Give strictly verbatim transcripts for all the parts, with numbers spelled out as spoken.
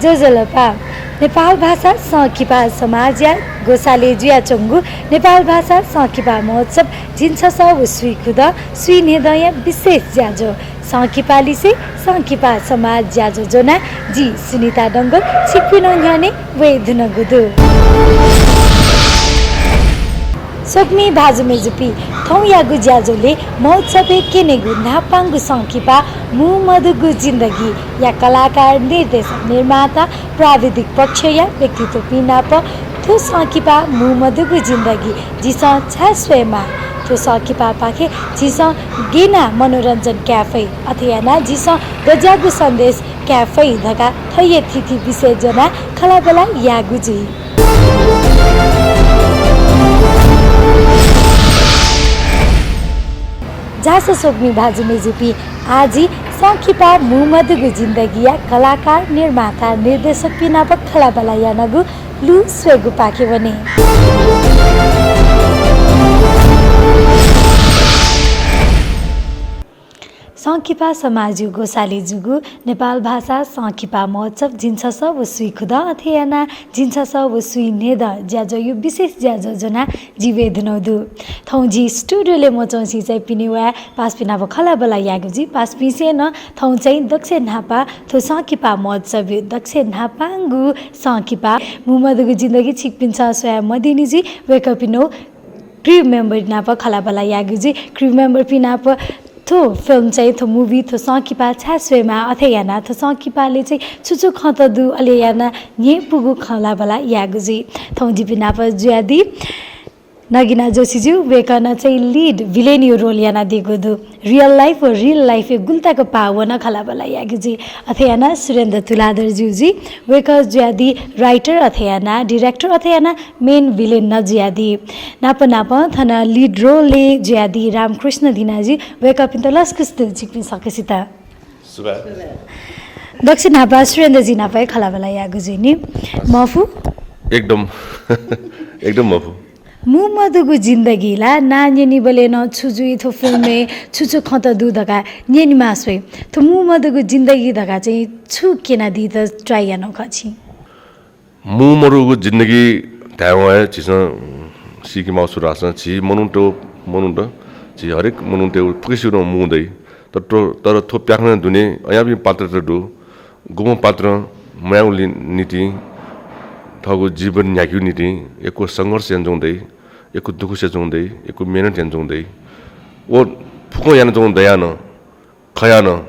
ज्वजलपा। नेपाल भाषा संकिपा समाजया ग्वसालय् जुयाच्वंगु नेपाल भाषा संकिपा महोत्सव झिंछसः व स्वीखुदँ स्वीन्हय्दँया विशेष ज्याझ्वः संकिपालिसे संकिपा समाज ज्याझ्वः ज्वनाः जि सुनिता डंगोल छिकपिनि न्ह्यःने वये धुनागु दु। स्वकुमि भाजु मय्जुपिं, थौंयागु ज्याझ्वलय् महोत्सवय् क्यनेगु न्हापांगु संकिपा मू मदुगु जिन्दगीया कलाकार, निर्देशक, निर्माता, प्राविधिक पक्षया व्यक्तित्वपिं नाप थ्व संकिपा मू मदुगु जिन्दगी झीसं छाय् स्वयेमाः, थ्व संकिपापाखें झीसं गय् यानाः मनोरञ्जन काये फइ, अथे यानाः झीसं गज्याःगु सन्देश काये फइ धकाः थःया थीथी विषय ज्वनाः खँल्हाबल्हा याःगु जुइ। झासँ स्वकुमि भाजु मय्जुपिं, आः झी संकिपा मू मदुगु जिन्दगीया कलाकार, निर्माता, निर्देशकपिं नाप खँल्हाबल्हा यानागु लु स्वयेगुपाखे वने। संकिपा समाजया ग्वसालय् जूगु नेपाल भाषा संकिपा महोत्सव झिंछसः व स्वीखुदँ, अथे यानाः झिंछसः व स्वीन्हय्दँ ज्याझ्वःया विशेष ज्याझ्वः ज्वनाः जि वये धुनागु दु। थौं जि स्टुडियोलय् मच्वंसे चाहिँ पिने वयाः पासापिं नाप खँल्हाबल्हा यायेगु जुइ। पासापिंसं नं थौं चाहिँ दक्वसिनं न्हापां थ्व संकिपा महोत्सवया दक्वसिनं न्हापांगु संकिपा मू मदुगु जिन्दगी छिकपिन्सं स्वयाः मदीनि जुइ। वय्कःपिनि crew member नाप खँल्हाबल्हा यायेगु जुइ। Crew memberपिं नाप थ्व film चाहिँ, थ्व movie, थ्व संकिपा छाय् स्वयेमाः, अथे यानाः थ्व संकिपालय् चाहिँ छु छु खँत दु, अले यानाः न्ह्यइपुगु खँल्हाबल्हा यायेगु जुइ। थौं जिपिं नाप जुयादी नगिना जोशीज्यू, वय्कलं चाहिँ lead villainया role यानादीगु दु। Real life व real lifeया गुलि तक पाः वन खँल्हाबल्हा यायेगु जुइ। अथे यानाः सुरेन्द्र तुलाधरज्यू जुइ, वय्कः जुयादी writer, अथे यानाः director, अथे यानाः main villain नं जुयादी। नाप नापं थन lead roleय् जुयादी रामकृष्ण धिनाज्यू, वय्कःपिन्त लसकुस दु छिकपिं सकसित। सुभाय्। दक्वसिनं न्हापां सुरेन्द्रज्यू नाप हे खँल्हाबल्हा यायेगु जुइ नि। मफु? एकदम, एकदम मफु। मू मदुगु जिन्दगी ला नां न्यनीबलय् नं छु जुइ, थ्व filmय् छु छु खँत दु धकाः न्यनेमाः स्वइ। थ्व मू मदुगु जिन्दगी धकाः चाहिँ छु क्यनादीत try यानागु खः छिं? मू मदुगु जिन्दगी धायेवं हे झीसं सीकेमाःगु छु धाःसा झी मनूत, मनूत, झी हरेक मनूतय् फुक्कसिगु नं मू दइ। तर, तर थ्व प्याखं दुने अज्याःपिं पात्रत दु। गुम्ह पात्रं मयाःगु लि-, निंतिं, थःगु जीवन न्ह्याकेगु निंतिं यक्व संघर्ष यानाच्वंगु दइ, यक्व दुःख सयाच्वंगु दइ, यक्व मेहनत यानाच्वंगु दइ। व फुक्कं यानाच्वंगु दयाः नं, खयाः नं,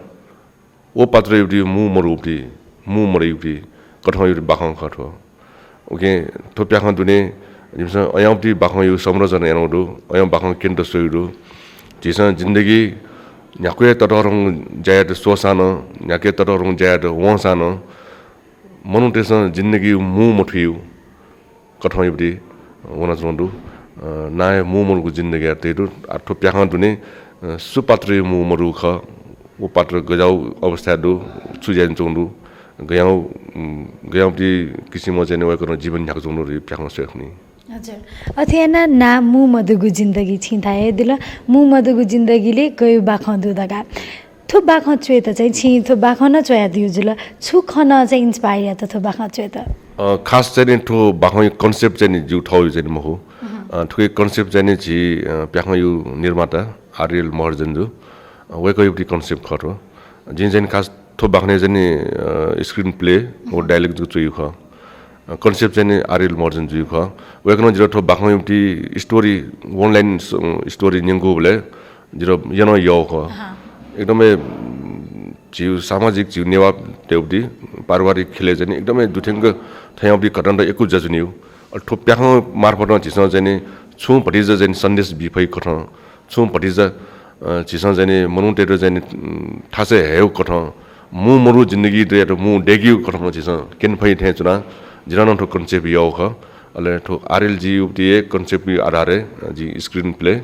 व पात्रयागु मू मदुगु, मू मदुगु कथंयागु बाखं खः थ्व। उकिं थ्व प्याखं दुने जिमिसं अज्याःगु बाखंयागु संरचना यानागु दु, अज्याःगु बाखं क्यनेत स्वयागु दु। झीसं जिन्दगी न्ह्याक्व हे ततःधंगु ज्या यायेत स्वःसां नं, न्ह्याक्व हे ततःधंगु ज्या यायेत वंसां नं, मनूतय्सं जिन्दगी मू मथूयागु कथंयागु वनाच्वंगु दु। अ, नां हे मू मदुगु जिन्दगी यात तयागु दु। आः थ्व प्याखं दुने, अ, सु पात्रयागु मू मदुगु खः, व पात्र गज्याःगु अवस्थाय् दु, छु ज्या यानाच्वंगु दु, गज्याःगु, उम्, गज्याःगु किसिमं चाहिँ वय्कलं जीवन न्ह्याकाच्वंगु दु धइगु प्याखं स्वये खनी। हजुर। अथे यानाः नां मू मदुगु जिन्दगी छिं धयादिल, मू मदुगु जिन्दगीलय् गय् बाखं दु धकाः। थ्व बाखं च्वयेत चाहिँ छिं थ्व बाखं नं च्वयादीगु जुल। छु खँ नं चाहिँ inspire यात थ्व बाखं च्वयेत? अ, खास चाहिँ नि थ्व बाखंया concept चाहिँ नि जिगु थःगु चाहिँ नि मखु। अहँ। अ, थुकिया concept चाहिँ नि झी, अ, प्याखंयागु निर्माता आर्यल महर्जनजु, अ, वय्कःयागु concept खः थ्व। जिं चाहिँ नि खास थ्व बाखनय् चाहिँ नि, अ, screenplay व अहँ। Dialogue जक च्वयागु खः। अ, concept चाहिँ नि आर्यल महर्जनजुयागु खः। वय्कलं जितः थ्व बाखंयागु story, one line स-, story न्यंकूबलय् जितः यनं यःगु खः। अहँ। एकदमै, उम्, झीगु सामाजिक, झीगु नेवाःतय्गु पारिवारिक ख्यलय् चाहिँ नि एकदमै दुथ्यंक थज्याःगु घटनात यक्व जुयाच्वनीगु। अले थ्व प्याखं मार्फतं झीसं चाहिँ नि छुं भतिचा चाहिँ नि सन्देश बी फइगु कथं, छुं भतिचा, अ, झीसं चाहिँ नि मनूतय्त चाहिँ नि, उम्, थासय् हयेगु कथं, मू मदुगु जिन्दगीयात मू दय्केगु कथं झीसं क्यने फइ थें च्वनाः जितः नं थ्व concept यःगु खः। अले थ्व आर्यलजुयागु हे concept आधारय्, अ, जिं screenplay,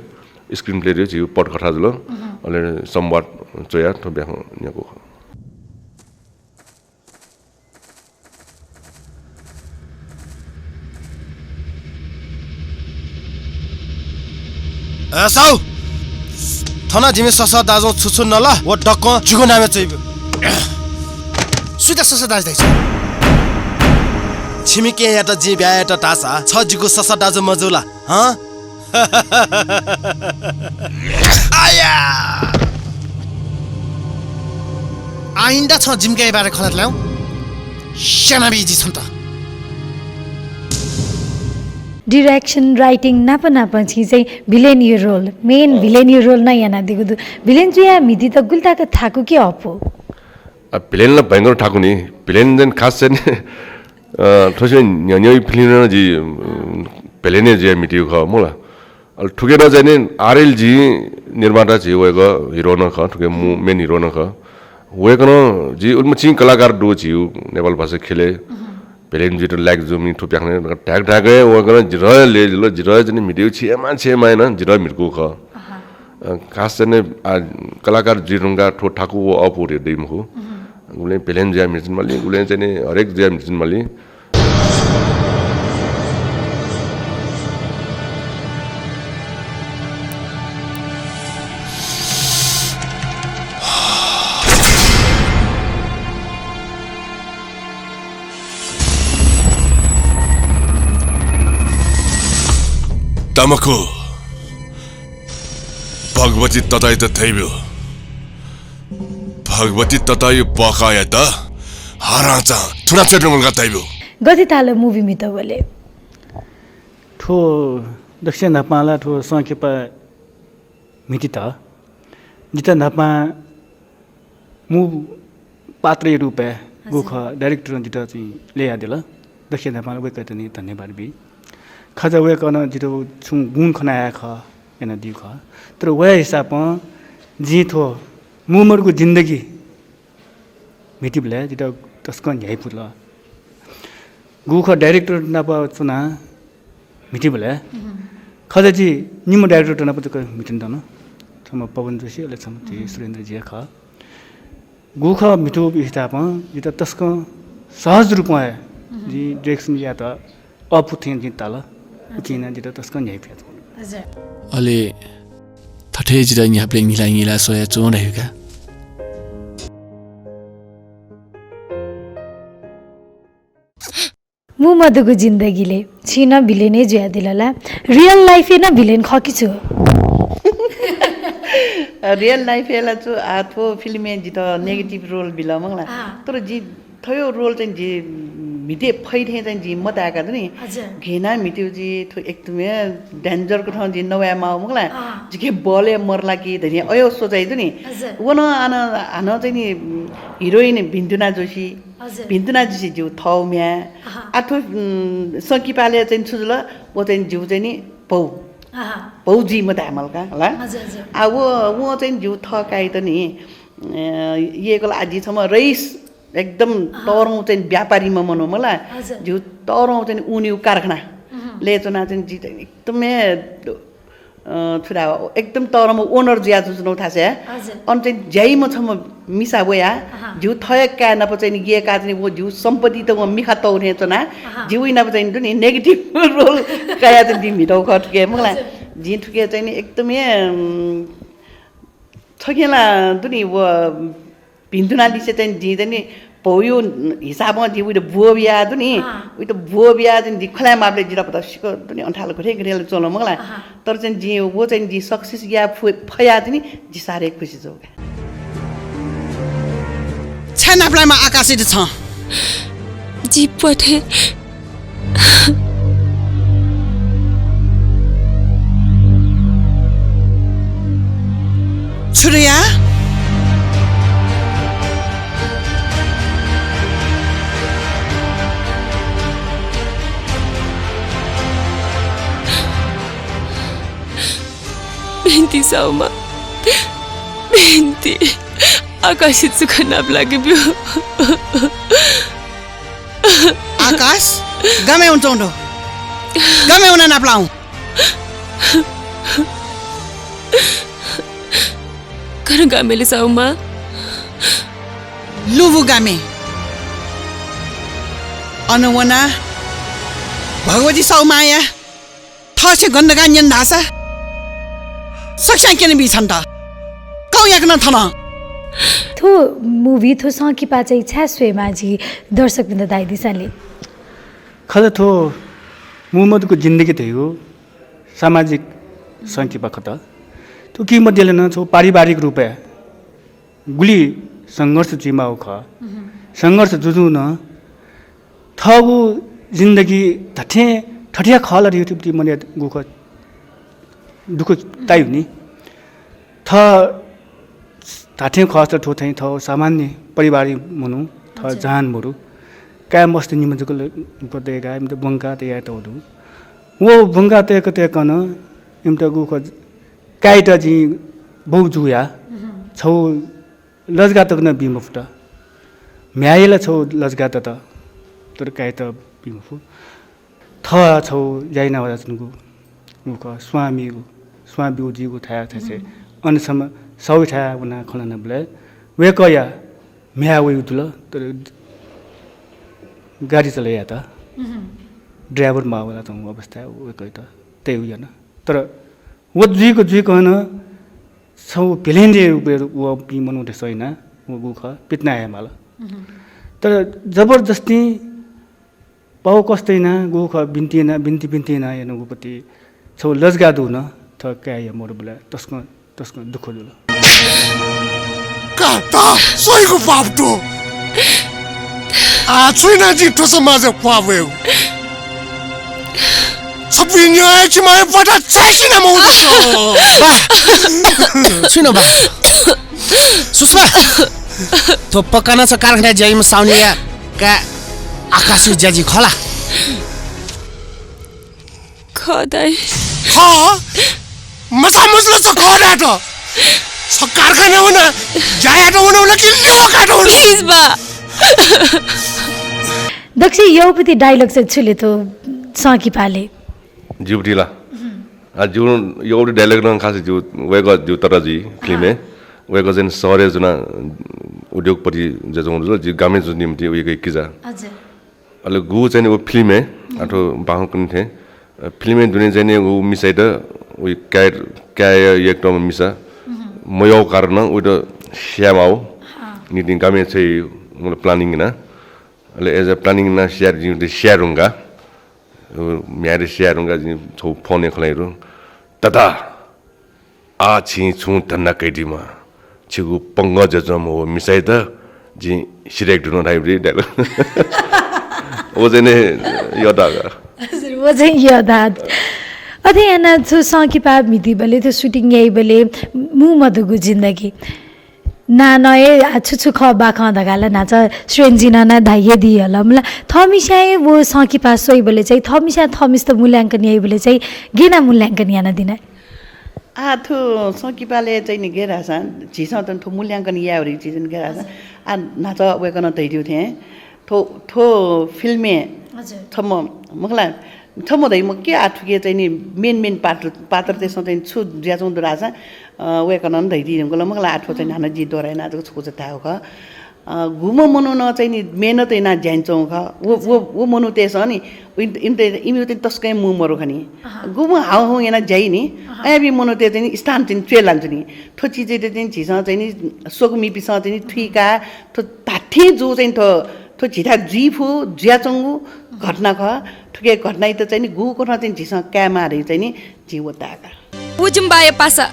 screenplay धइगु झीगु पटकथा जुल। अहँ। अले संवाद च्वयाः थ्व प्याखं न्यंकूगु खः। ए साहु, थन जिमि ससः दाजुं छु छु नल, व दक्वं जिगु नामय् च्वइब्यु। सुयात ससः दाजु धाइ छ? छिमि केहेँयात जिं ब्याहा यात धाःसा छ जिगु ससा दाजु मजू ला, हँ? आया! आइन्दा छं जिमि केहेँया बारे खँ ल्हात ला, स्यानाबी जि छन्त। Direction, writing नाप नाप छिं चाहिँ villain यो role, main villain यो role नं यानादीगु दु। Villain जुयाः म्हितीत गुलि तक थाकु कि अःपु? आ, villain ला भयंकर थाकु नि। Villain चाहिँ खास चाहिँ नि, अ, थ्व स्वयां न्ह्यः न्ह्यः film नं जि, अ, villain हे जुयाः म्हितीगु खः, मखु ला। अले थुके नं चाहिँ नि आरएल जि निर्माता, जि वय्कः hero नं खः, थुके मू-, main hero नं खः। वय्कलं जि उलिमछि कलाकार दु झीगु नेपाल भाषा ख्यलय्। Villain जुइत लायक जूम्ह थ्व प्याखनय् धाय्क धाय्क हे वय्कलं जितः हे लय् जुल, जितः हे चाहिँ नि म्हितीगु छेँय् माः छेँय् माः यानाः जितः म्हितकूगु खः। अ, खास चाहिँ नि, आ, कलाकार जुइ धुंकाः थ्व थाकु व अःपु धइगु दइ मखु। गुबलें villain जुयाः म्हितिमाली, गुबलें चाहिँ नि हरेक जुयाः म्हितिमाली। तमकु भगवती ततायात तइब्यु। भगवती तताया पःखाःयात हारांचां थुनाछ्वये धुंकल का तइब्यु। गथे ताल movie म्हितब्वलय्? थ्व दकसिनं न्हापां ला थ्व संकिपा म्हितीत जितः न्हापां मू पात्रया रूपय् गु खः, director नं जितः चाहिँ लय् याःदिल। दकसिनं न्हापां ला वय्कःयात नि धन्यवाद बी। खः जा वय्कलं जितः छुं गुण खनाः खः यानादीगु खः। तर वया हिसाबं जिं थ्व मू मदुगु जिन्दगी म्हितीबलय् जितः तसकं न्ह्याइपुल। गु खः director नाप च्वनाः म्हितीबलय् खः जा जि निम्ह director नाप जक म्हितिनातन। छम्ह पवन जोशी, अले छम्ह झी सुरेन्द्र जी हे खः। गु खः म्हितूगु हिसाबं जितः तसकं सहज रूपं हे जिं direction यायेत अःपु थें जिं ताल। उकिं नं जितः तसकं न्ह्याइपुयाच्वन। हजुर। अले थथे जितः न्ह्याबलें ङ्हिला ङ्हिला स्वयाच्वं धइगु का। मू मदुगु जिन्दगीलय् छिं नं villain हे जुयादिल ला। Real life-य् नं villain खः कि छु? Real life-य् ला छु, आ, थ्व film-य् जितः negative role बिल मखु ला। अँ। तर जि थ्व role चाहिँ जि म्हिते फइ थें चाहिँ जि मताय्का दु नि। हजुर। घिना म्हितेगु जि थ्व एकदम हे danger कथं जि नवाये माः मखु ला। अँ। जिके बलय् मरला कि धइथें अय् सोचाइ दु नि। हजुर। व नं आन, हानं चाहिँ नि heroine भिन्तुना जोशी। हजुर। भिन्तुना जोशी जिगु थःगु म्ह्याय्। अहँ। आ थ्व, उम्, संकिपालय् चाहिँ छु जुल, व चाहिँ जिगु चाहिँ नि भौ। अहँ। भौ जुइ मताये माल का, हला? हजुर, हजुर। आ व, वं चाहिँ जिगु थः काय्‌यात नि, अ, यय्‌कल आ जि छम्ह रइस, एकदम अहँ। तःधंगु चाहिँ व्यापारीम्ह मनू मला। हजुर। जिगु तःधंगु चाहिँ नि ऊनिगु कारखाना। उहुँ। लय् च्वनाः चाहिँ जि चाहिँ एकदम हे अ, छु धाये, एकदम तःधंम्ह owner जुयाच्वंगु थासय्। हजुर। अन चाहिँ ज्याइम्ह छम्ह मिसा वया, अहँ। जिगु थःया काय् नाप चाहिँ नि यय्‌काः चाहिँ नि व जिगु सम्पत्तित वं मिखा तःगु थें च्वनाः, अहँ। जिगु नाप चाहिँ नि दु नि negative role कयाः चाहिँ नि म्हितःगु खः थुके, मखु ला। हजुर। जिं थुके चाहिँ नि एकदम हे, उम्, छखें ला दु नि व भिन्तुनालिसे चाहिँ नि जिं चाहिँ नि भौया हिसाबं जिं उइत ब्वः बियाः दु नि, अँ। उइत ब्वः बियाः चाहिँ नि जिं खँ ल्हाये माःबलय् जितः पता सिक्क दु नि अन्थाल गथे गथे ला च्वंल मखु ला। अहँ। तर चाहिँ नि जिं व चाहिँ नि जिं success याये फु-, फयाः चाहिँ नि जि साह्रै खुसी जू का। छाय् नापलायेमा आकाशयात छं? जि प्वाथय् छुरिया। भिंति साहुमा, भिंति। आकाशयात छुं खँ नापलाके ब्यु। आकाश, गन वनाच्वंगु दु? गन वनाः नापलाः हुँ? गन गामय् ले साहुमा? लुबु गामय्। अन वनाः भगवती साहुमाया थःछेँ गन दु धकाः न्यन धाःसा सकसिनं क्यनाबी छन्त। कौं याकनं थन। थ्व movie, थ्व संकिपा चाहिँ छाय् स्वयेमाः झी दर्शकपिन्त धयादिसँ ले। खः ला, थ्व मू मदुगु जिन्दगी धइगु सामाजिक संकिपा खः। थुकी मध्येला नं छगू पारिवारिक रूपय् गुलि संघर्ष जुइमाःगु खः। संघर्ष जुजुं नं थःगु जिन्दगी धात्थें थथे खः ला धइगु मनय् गुगु खः दुःख ताइ नि। थः धात्थें खःसा थ्व थें थः सामान्य परिवारया मनू, थः हजुर। जहान मरु। काय् मस्त निम्ह जक ल-, प तय्‌काः इमित ब्वंका तयातःगु दु। व ब्वंका तय्‌क तय्‌कं नं इमित गुगु खः काय्‌यात जिं बौ जूया। छगू लजगाः तक नं बी मफुत। म्ह्याय्‌या ला छगू लजगाः दत, तर काय्‌यात बी मफु। थः छगू ज्या याना वयाच्वंगु, व खः स्वामीगु, स्वां ब्यूगु थाय् थासय् अन छम्ह साहुयाथाय् वनाः खँ ल्हानाबलय् वय्‌कःया म्ह्याय् वइगु दुल, तर गाडी चले यायेत ड्राइभर माः वयाच्वंगु अवस्थाय् वय्‌कःयात तयेगु याना। तर व जुइक जुइकं नं छगू भिलेनया रूपय् वःपिं मनूतय्‌सं यानाः व गुगु खः पितिना हयेमाल। तर जबरजस्ती पाउ कष्ट यानाः गुगु खः बिन्ति यानाः, बिन्ति बिन्ति यानाः यानागु पति छगू लजगाः दुगु नं थः काय्‌या मरुबलय् तसकं, तसकं दुःख जुल। का ता, स्वइगु पाप दु। आः छु यानाः जिं थ्व समाजय् ख्वाः वयेगु? छपिं न्याय चिमाय् पता चाय्‌सिनं मवःसा। बा। छुइनं बा। सुषमा। थ्व पक्का नं छ कारखानाय् ज्या याइम्ह साहुनिया काय् आकाशया ज्याझी खः ला? खः दाइ। खः? मचा मजल छ खः धायेत। छ कारखानाय् वनाः ज्या यायेत वनागु ला कि ल्यः कायेत वनागु? प्लिज बा। दक्वसिबय् यःपति डायलग चाहिँ छु ले थ्व संकिपालय्? जिगुपति ला। आ, जिगु यःपति डायलग नं खास जिगु वय्‌कः जिगु तता जुइ फिल्मय्। वय्‌कः चाहिँ शहरय् जुयाः उद्योगपति जुयाच्वंगु जुल, जि गामय् जुनिम्ह वय्‌कःया किजा। हजुर। अले गुगु चाहिँ नि व फिल्मय्, आः थ्व बाखं कने थें, अ, फिल्मय् दुने चाहिँ नि व मिसायात व काय्, काय्‌या यक्वम्ह मिसा मयःगु कारणं वयात स्यायेमाःगु निंतिं गामय् छ्वयेगु, मतलब, planning याना। अले अय्‌जूगुलिं planning यानाः स्याये, जिं स्याये धुंकाः, व म्ह्याय्‌यात स्याये धुंकाः जिं छगू फोनय् खँ ल्हाइ रु। तता, आः छिं छुं धन्दा कयादीमाः। छिगु पंगः जुयाच्वंम्ह व मिसायात जिं सिधयेके धुन धाइबलय् डायलग। व चाहिँ नि यःदाः का। हजुर, व चाहिँ यःदाः। अथे यानाः थ्व संकिपा म्हितीबलय्, थ्व shooting याइबलय् मू मदुगु जिन्दगी। नां नं हे, आ, छु छु खः बाखं धकाः ला न्हाचः सुरेनजीं नं धयादी हल। मला थःमिस्यां हे व संकिपा स्वइबलय् चाहिँ, थःमिस्यां थःमिस्त मूल्यांकन याइबलय् चाहिँ गय् यानाः मूल्यांकन यानादिना? आ, थ्व संकिपालय् चाहिँ नि गय् धाःसा, झीसं त थ्व मूल्यांकन याये वरी झीसं गय् धाःसा। आ, न्हाचः वय्‌कलं धयादीगु थें, थ्व, थ्व फिल्मय् हजुर। छम्ह, मखु ला, छम्ह धइम्ह के आ थुके चाहिँ नि main main पात्र, पात्रतय्‌सं चाहिँ छु जुयाच्वंगु दु धाःसा, अ, वय्‌कलं धयादी धुंकल, मखु ला, आ थ्व चाहिँ नि हानं जिं दोहोर्‍याना जक छकूचा धायेगु खः। अ, गुम्ह मनुखं चाहिँ नि मेहनत यानाः ज्या यानाच्वंगु खः। व, व, व मनूतय्‌सं नि, इमित, इमित, इमित तसकं मू मरु खनी। अहँ। गुम्ह हाउहुँ यानाः ज्या याइ नि, अहँ। अय्‌पिं मनूतय् चाहिँ नि स्थान चाहिँ नि च्वय् लानाच्वनी। थ्व चिजयात चाहिँ झीसं चाहिँ नि स्वकुमिपिन्सं चाहिँ नि थुइकाः थ्व धात्थें जू चाहिँ थ्व, थ्व झीथाय् जुइफु, जुयाच्वंगु घटना खः। थुके घटनायात चाहिँ नि गुगु कथं चाहिँ झीसं कायेमाः धइ चाहिँ नि जिं व ताय्‌का। व जिमि बाया पासा,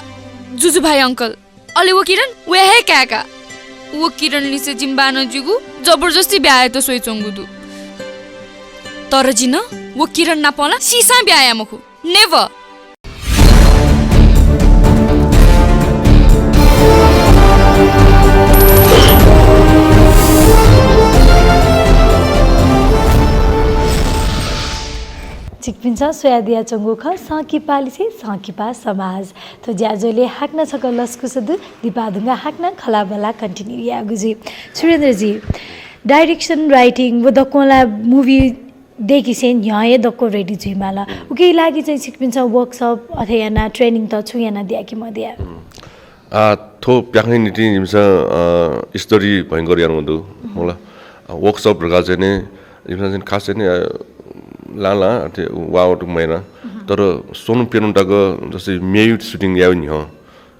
जुजु भाइ uncle। अले व किरण, वया हे काय्‌का। व किरणलिसे जिमि बानं जिगु जबरजस्ती ब्याहा यायेत स्वयाच्वंगु दु। तर जिं व किरण नाप ला सीसां ब्याहा याये मखु। Never। छिकपिन्सं स्वयादियाच्वंगु खः संकिपालिसे संकिपा समाज। थ्व ज्याझ्वलय् हाकनं छकः लसकुस दु, लिपा धुंकाः हाकनं खँल्हाबल्हा continue यायेगु जुइ। सुरेन्द्रजी, direction, writing व दक्वं ला movie दय्‌केसें न्ह्यः हे दक्व ready जुइमाल। उकिया लागि चाहिँ छिकपिन्सं workshop अथे यानाः training त छुं यानादिया कि मदिया? आ, थ्व प्याखंया निंतिं जिमिसं, अ, study भयंकर यानागु दु, होला। अ, workshop धकाः चाहिँ नि, जिमिसं चाहिँ खास चाहिँ नि, अ, लां लां अथे वा वा तुक मयाना। तर स्वन्हु प्यन्हु तक जस्तै मेयु shooting यायेगु न्ह्यः,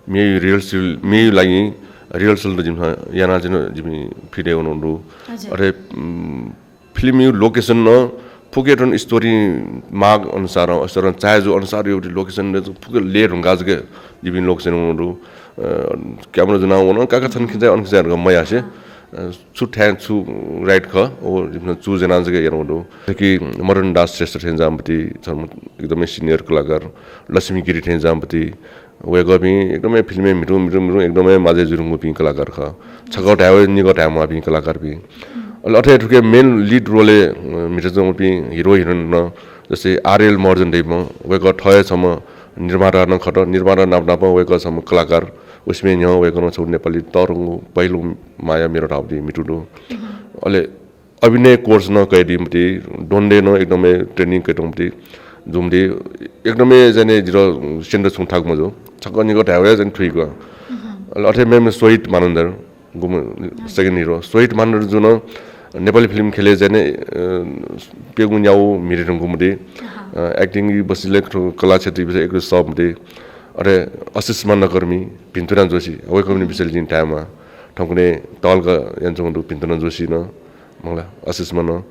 मेयु rehearsal, मेयु लागि rehearsal त जिमिसं यानाः चाहिँ नि जिमि फिटे वनागु दु। हजुर। अथे, उम्, फिल्मया location नं फुके थन स्टोरी माग अनुसार, स्टोरी चाहे जो अनुसार यो लोकेसन फुके ले ढुंगा जके जिबिन लोकेसन वनु दु। अ, क्यामेरा जना वन काका थन खिचा अन खिचा ढुंगा मयासे, अ, छु थ्यां छु राइट ख ओ जिबिन चु जना जके यानु दु। कि मदन दास श्रेष्ठ थें जाम्बती एकदमै सिनियर कलाकार, लक्ष्मी गिरी थें जाम्बती वय्‌कःपिं एकदमै फिल्मय् म्हितु म्हितु म्हितु एकदमै माझे जुरुंगुपिं कलाकार खः। छकः धायेवं निगः धाये म्वाःपिं कलाकारपिं। अले अथे थुके मेन लिड रोलय्, अ, म्हितु च्वंपिं हिरो हिरोइन नं, जस्तै आरएल महर्जन धइम्ह, वय्‌कः थः हे छम्ह निर्माता नं खः। निर्माता नाप नाप वय्‌कः छम्ह कलाकार। उसमे न्ह्यः वय्‌कलं छगू नेपाली तःधंगु पहिलो माया मेरो धाःगु म्हितु दु। अले अभिनय कोर्स नं कयादीम्ह ति, द्वन्द्वय् नं एकदमै ट्रेनिङ कयातःम्ह ति, जूम्ह ति, एकदमै चाहिँ नि जितः सेन्टर छुं थाकु मजू। छकः निगः धायेवं चाहिँ नि थुइक। अले अथे मेम्ह सोहित मानन्धर, गुम्ह सेकेन्ड हिरो। सोहित मानन्धर जु नं नेपाली फिल्म ख्यलय् चाहिँ नि, अ, प्यंगू न्यागू म्हिरे धुंकूम्ह ति। अ, एक्टिङ बसिले कला क्षेत्र विषय एक सःम्ह ति। अथे आशिष मानकर्मी, भिन्तुना जोशी, वय्‌कःपिनि विषयले जिं धायेमाः। थौंकन्हय् तःलाक यानाच्वंगु दु भिन्तुना जोशी नं। मला, आशिष मानं, अ,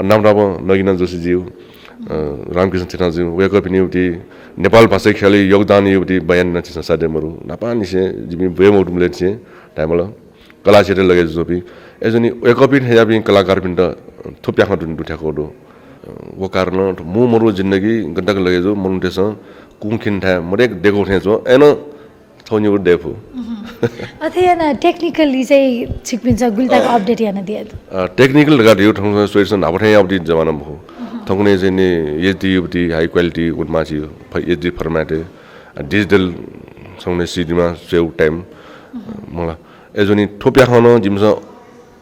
नाप नाप नगिना जोशी ज्यू, अ, रामकृष्ण थिथां ज्यू, वय्‌कःपिनि उति नेपाल भाषा ख्यलय् योगदान युति बयान याना झीसं साध्य मरु। न्हापांनिसें जिमि ब्वये मखुतुम्हले निसें धायेमाल कला क्षेत्रय् लगे जुजुपिं। अय्‌जूगुलिं वय्‌कःपिं थेंज्याःपिं कलाकारपिन्त थ्व प्याखं तुं दुथ्याकू दु। अ, व कारणं मू मरु जिन्दगी गन तक लगे जू, मनूतय्‌सं कुं खिन्थाय् मदय्‌क देकू थें च्वं। अय्‌नं थौं निगू दय्‌फु। अथे यानाः technically चाहिँ छिकपिन्सं गुलि तक अ। अपडेट यानादिया दु? अ, technical धकाः धइगु थौंकन्हय् सोइसन न्हापा थें याःगु जमाना मखु। थौंकन्हय् चाहिँ नि HD युति, हाई क्वालिटी वनेमाःगु, फ-, HD format, अ, digital थौंकन्हय् सिनेमा स्वयेगु टाइम, मला। अय्‌जूगुलिं थ्व प्याखं नं जिमिसं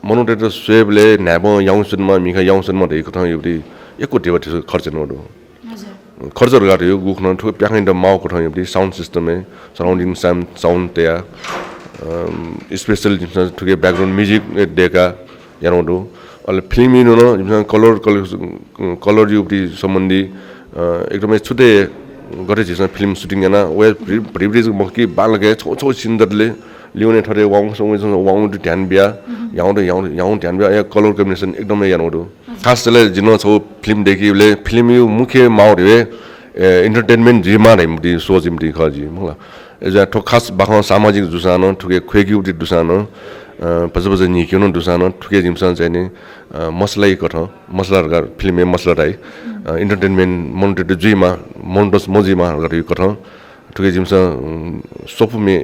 मनूतय्‌त स्वयेबलय् न्हाय्‌पं याउँसे वनेमाः, मिखा याउँसे वनेमाः धइकथं युति यक्व धिबा खर्च यानागु दु। हजुर। खर्च धकाः धइगु गुखनं थ्व प्याखंयात माःगु कथं याःगु दु, sound system, surrounding sound, sound तयाः, अम, special जिमिसं थुके background music दय्‌काः यानागु दु। अले फिल्मय् नं जिमिसं colour, colour, colour युति सम्बन्धी, अ, एकदमै छुतय् गथे झीसं फिल्म shooting याना, वया भरि, भरि, भरि मखु कि बांलाक छगू, छगू scene दतले लिउने थथे वाउँ, वाउँ, वाउँ ध्यान बिया, याउँदु, याउँदु, याउँदु ध्यान बिया, या colour combination एकदमै यानागु दु। खास तले जिं नं छगू फिल्म दय्‌केबलय् फिल्मया मुख्य माःगु धइगु, ए, entertainment जुइमाः धइम्ह ति सोच जिमि ति खः जि, मला। अय्‌जूगुलिं थ्व खास बाखं सामाजिक जूसां नं, थुके ख्वय्‌केगु ति जूसां नं, अ, भचा भचा न्हिकेगु नं जूसां नं, थुके जिमिसं चाहिँ नि, अ, मसलाया कथं, मसला धकाः फिल्मय् मसला धाइ, अ, entertainment मनूतय्‌त जुइमाः, मनूतय्‌त मजुइमाः धकाः धइगु कथं, थुके जिमिसं, उम्, स्वपुम्ह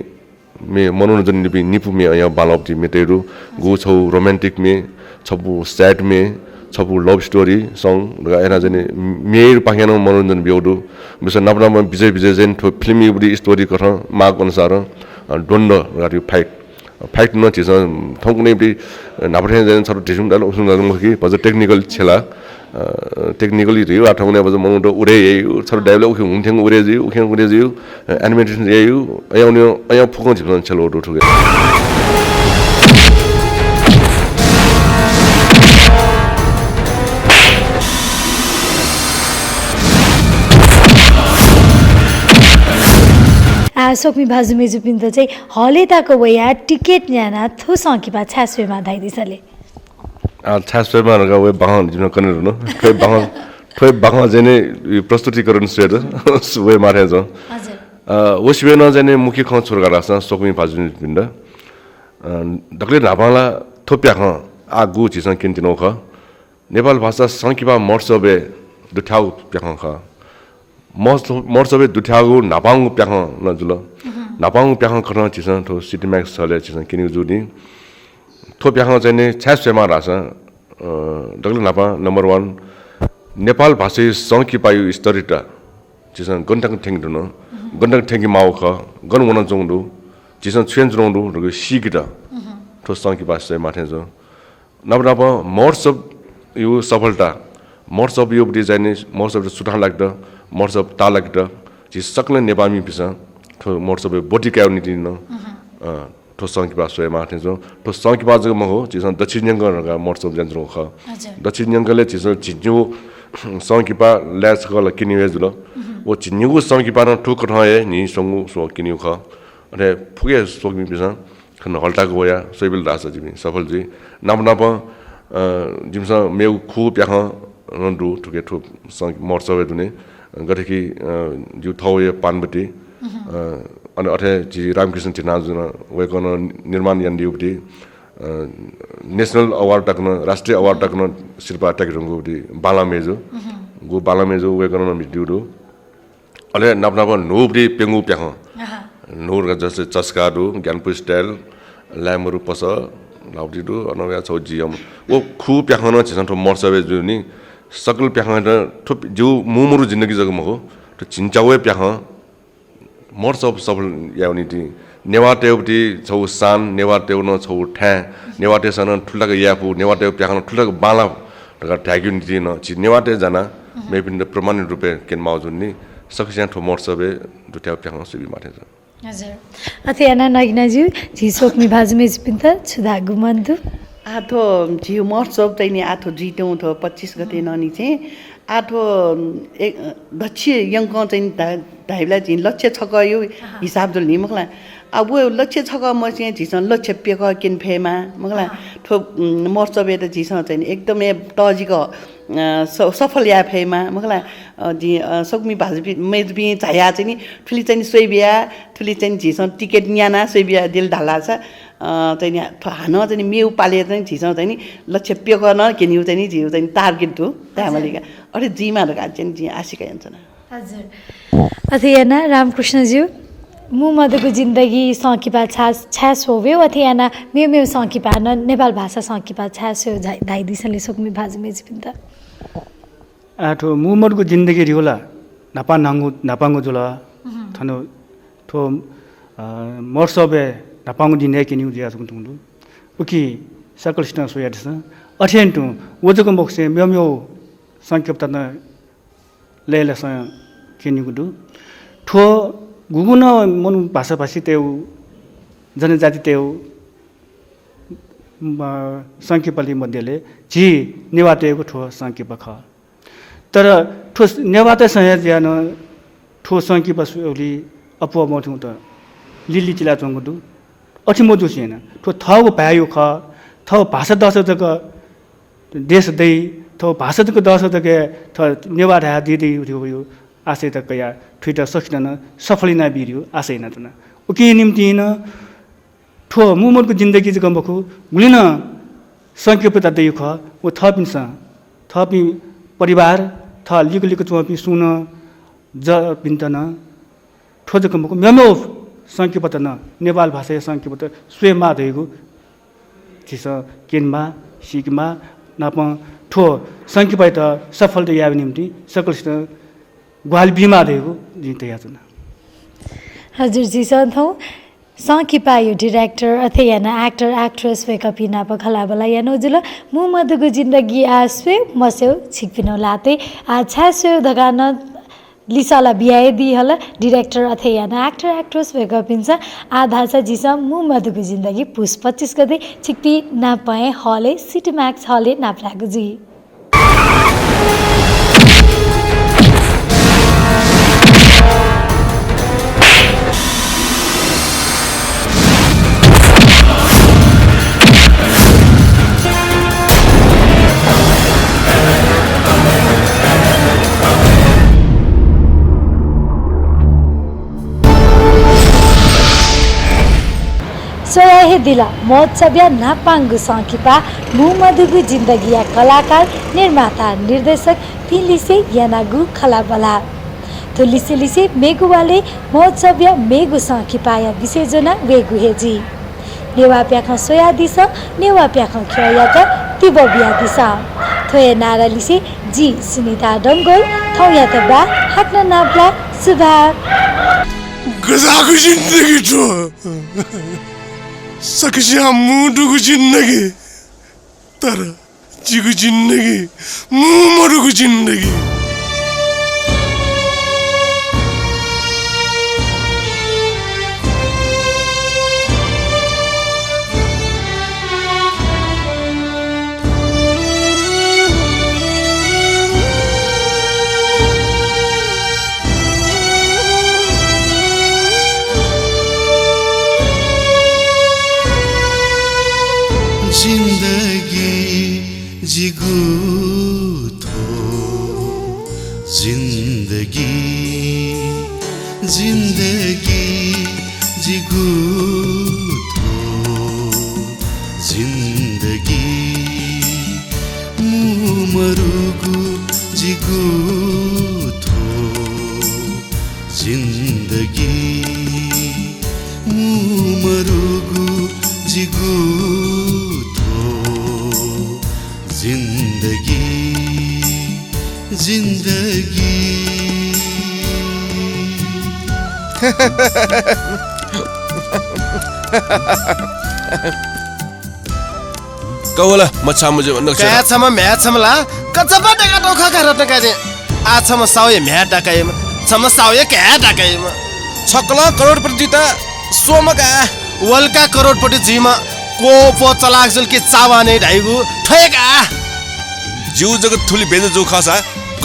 म्ये मनोरञ्जन निपिं निपु म्ये अय्‌नं बांलाःगु ति म्ये तये दु। गु छगू romantic म्ये, छपु sad म्ये, छपु love story song धकाः यानाः चाहिँ नि म्येपाखें नं मनोरञ्जन ब्यूगु दु। बिस्तारं नाप नाप बिचय् बिचय् चाहिँ नि थ्व फिल्मया story कथं माग अनुसार, अ, द्वन्द्व धकाः fight। Fight नं झीसं थौंकन्हय् न्हापा थें चाहिँ नि छता ढिसुम धाल, उसुम धाल मखु कि, भचा technical छेला। अ, technically धइगु आः थौंकन्हय् भचा मनूत उरे याइगु, छता डाइबलय् उखे हुं थेंगु उरे जुइगु, उखें उरे जुइगु, अ, animation याइगु, अय्‌नं, अय्‌नं फुक्कं झीसं छेला वःगु दु थुके। आ, स्वकुमि भाजु मय्‌जुपिन्त चाहिँ हलय् तक वयाः टिकट न्यानाः थ्व संकिपा छाय् स्वयेमाः धाइदिसँ ले। आ, छाय् स्वयेमाः धकाः वये बाखं जिमिसं कने धुन। थ्व बाखं, थ्व बाखं चाहिँ नि प्रस्तुतिकरण स्वयेत वयेमाः थें च्वं। हजुर। अ, व सिबें नं चाहिँ नि मुख्य खँ छु धकाः धाःसा स्वकुमि भाजुपिन्त, अ, दकलय् न्हापां ला थ्व प्याखं आः गु झीसं क्यनेत्यनागु खः। नेपाल भाषा संकिपा महोत्सवय् दुथ्याःगु प्याखं खः। महोत्सव, महोत्सवय् दुथ्याःगु न्हापांगु प्याखं नं जुल। न्हापांगु प्याखं कथं झीसं थ्व Cinemax हलय् झीसं क्यनेगु जूगुलिं थ्व प्याखं चाहिँ नि छाय् स्वयेमाः धाःसा, अ, दकलय् न्हापां number one, नेपाल भाषाया संकिपाया स्तरीयता झीसं गन तक थ्यंके धुन, गन तक थ्यंके माःगु खः, गन वनाच्वंगु दु, झीसं छु यानाच्वनागु दु धकाः सीकेत थ्व संकिपा स्वयेमाः थें च्वं। नाप नाप महोत्सवया सफलता, महोत्सवया चाहिँ नि, महोत्सवयात सुथां लाकेत, महोत्सव ताःलाकेत, झी सकलें नेपाःमिपिन्सं थ्व महोत्सवय् ब्वति कायेगु निंतिं नं, अ, थ्व संकिपा स्वयेमाः थें च्वं। थ्व संकिपा जक मखु, झीसं दच्छि न्यंकं धकाः महोत्सव यानाच्वनागु खः। हजुर। दच्छि न्यंकलय् झीसं झिंनिगू संकिपा लाय् छकः ला क्यने हे जुल। व झिंनिगू संकिपा नं थुकथं हे न्हिस्वंगू स्वः क्यनेगु खः। अथे फुक्क स्वकुमिपिन्सं थन हलय् तक वयाः स्वयेबलय् धाःसा जिमि सफल जुइ। नाप नाप, अ, जिमिसं मेगु खुगू प्याखं नं दु, थुके थ्व सं-, महोत्सवय् दुने। गथे कि, अ, जिगु थौंया पानबत्ती, अ, अन अथे झी रामकृष्ण झिनाजुं वय्कलं निर्माण यानादीगु बत्ती, अ, national award तक नं, राष्ट्रिय award तक नं सिरपाः त्याके धुंकूगु बत्ती बांला मेजु। गु बांला मेजु वय्कलं नं म्हितेगु दु। अले नाप नाप न्हूगु बत्ती प्यंगू प्याखं। न्हूगु जस्तै चस्का दु, ज्ञानपुर style, लाय्मरु पसः, लाउटी दु, अन वया छौ जियम। व खू प्याखं नं झीसं थ्व महोत्सवय् जुनि सकल प्याखं थ्व जिगु मू मदु जिन्दगी जक मखु, थ्व झिंच्यागु हे प्याखं महोत्सव सफल यायेगु निंतिं नेवाःतय्गु बत्ती छौ शान, नेवाःतय्गु नं छौ थाय्, नेवाःतय्सं नं थुलि तक याये फु, नेवाःतय्गु प्याखं नं थुलि तक बांला धकाः धायेगु निंतिं नं झी नेवाःतय् जानाः मेपिन्त प्रमाणित रूपय् क्यने माःगु जुनि सकसियां थ्व महोत्सवय् दुथ्याःगु प्याखं स्वयाबी माःथें जुल। हजुर। अथे यानाः नगिनाज्यू, झी स्वकुमि भाजु मय्जुपिन्त छु धाःगु मन दु? आः थ्व झी महोत्सव चाहिँ नि आः थ्व जुइत्यंगु थ्व पच्चिस गते नं नि चाहिँ आः थ्व, ए, दच्छि यंकं चाहिँ नि धा-, धाइबलय् झी लक्ष्य छकःया हिसाब जुल नि मखु ला। आः व लक्ष्य छकः मसें झीसं लक्ष्य प्यखं क्यने फयेमा मखु ला। थ्व, उम्, महोत्सवयात झीसं चाहिँ नि एकदमै तःजिक अ, स-, सफल याये फयेमा मखु ला। अ, जिं, अ, स्वकुमि भाजुपिं, मय्जुपिं झायाः चाहिँ नि थुलि चाहिँ नि स्वयाबिया, थुलि चाहिँ नि झीसं टिकट न्यानाः स्वयाबियादिल धाःसा, अ, चाहिँ नि थ्व हानं चाहिँ नि मेगु पालय् चाहिँ नि झीसं चाहिँ नि लक्ष्य प्यखं नं क्यनेगु चाहिँ नि झीगु चाहिँ नि target दु धायेमालीका। अथे जुइमा धकाः चाहिँ नि जिं आशिका यानाच्वना। हजुर। अथे यानाः रामकृष्णज्यू, मू मदुगु जिन्दगी संकिपा छाय्, छाय् स्वःगु, अथे यानाः मेमेगु संकिपा नं नेपाल भाषा संकिपा छाय् स्वःगु धाइ-, धाइदिसँ ले स्वकुमि भाजु मय्जुपिन्त। आः थ्व मू मदुगु जिन्दगी धइगु ला न्हापां न्हांगु, न्हापांगु जुल। थन थ्व, अ, महोत्सवय् न्हापांगु दिनय् क्यनेगु जुयाच्वंगु तुं दु। उकिं सकलसितं स्वयादिसँ। अथें तुं व जक मखुसें मेमेगु संकिपात नं लय्‌लसं क्यनीगु दु। थ्व गुगुं नं मनू भाषाभाषीतय्गु, जनजातितय्गु, म, संकिपालय् मध्यय् झी नेवाःतय्गु थ्व संकिपा खः। तर थ्व नेवाःतय्सं हे जुयाः नं थ्व संकिपा स्वयेबलय् अप्वः मवतुं त लिलि चिलाच्वंगु दु। अथे मजुसें नं थ्व थःगु भाय्‌या खः, थःगु भाषा दःसा जक देश दइ, थःगु भाषा जक दःसा जक हे थः नेवाः धाये दइ धइगु आशय् तक कयाः थुइत सकसिनं नं सफल यानाबी धइगु आशा यानाच्वना। उकिया निंतिं नं थ्व मू मदुगु जिन्दगी जक मखु, गुलि नं संकिपात दइगु खः। व थःपिन्सं, थःपिं परिवार, थः लिक्क लिक्क च्वंपिं सुं नं जःपिन्त नं थ्व जक मखु, मेमेगु संकिपात नं, नेपाल भाषाया संकिपात स्वयेमाः धइगु झीसं क्यनेमाः, सीकेमाः, नापं थ्व संकिपायात सफलता यायेगु निंतिं सकलसितं ग्वाहालि बीमाः धइगु जिं धयाच्वना। हजुर, झीसं थौं संकिपाया director अथे यानाः actor, actress वय्कःपिं नाप खँल्हाबल्हा यानागु जुल। मू मदुगु जिन्दगी आः स्वये मस्यू, छिकपिनिगु ल्हातय् आः छाय् स्वये धकाः नं लिसः ला बियादी हल। Director अथे यानाः actor, actress वय्कःपिन्सं आः धाःसा झीसं मू मदुगु जिन्दगी पुस पच्चिस गते छिकपिं नापं हे hall-य्, City Max hall-य् नापलायेगु जुइ। स्वया हे दिल महोत्सवया न्हापांगु संकिपा मू मदुगु जिन्दगीया कलाकार, निर्माता, निर्देशकपिं लिसे यानागु खँल्हाबल्हा। थ्व लिसे लिसे मेगु वालय् महोत्सवया मेगु संकिपाया विषय ज्वना वयेगु हे जुइ। नेवाः प्याखं स्वयादिसँ, नेवाः प्याखं ख्यःयात तिबः बियादिसँ। थ्व हे नारा लिसे जि सुनिता डंगोल थौंयात बाः, हाकनं नापलाये, सुभाय्। गज्याःगु जिन्दगी थ्व। सकसियां मू दुगु जिन्दगी, तर जिगु जिन्दगी मू मदुगु जिन्दगी। जिन्दगी जिगु थ्व जिन्दगी जिगु थ्व जिन्दगी मू मरुगु जिगु थ्व जिन्दगी मू मरुगु जिगु थ्व जिन्दगी जिन्दगी। कवल मछामु जुइ नक्सा। कया छम्ह म्ह्याय् छम्ह ला कचपा दय्कातःगु खः का रत्न काजी। आः छम्ह साहुया म्ह्याय् दय्काइम्ह, छम्ह साहुया काय् दय्काइम्ह। छकलं करोडपति जुइत स्वम्ह का। वल का करोडपति जुइम्ह, क्वप्वः चलाक जुल कि चावानय् धाइगु थ्व हे का। ज्यू जक थुलि बेइज्जत जू खःसा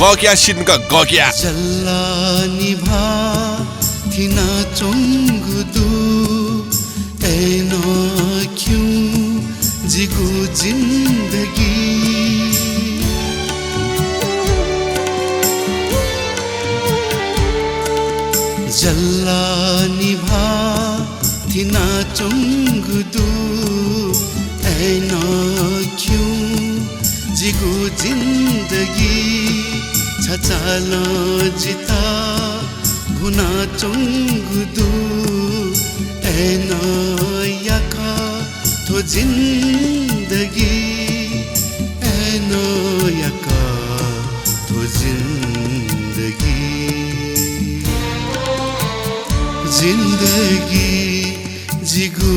गःकिया सिधंक गःकिया। जल्ला निभाः थिनाच्वंगु दु, अय्नं खिउँ जिगु जिन्दगी। जल्ला निभाः थिनाच्वंगु दु, अय्नं खिउँ जिगु जिन्दगी। छचालं जितः भुनाच्वंगु दु, अय्नं याकः थ्व जिन्दगी, अय्नं याकः थ्व जिन्दगी। जिन्दगी जिगु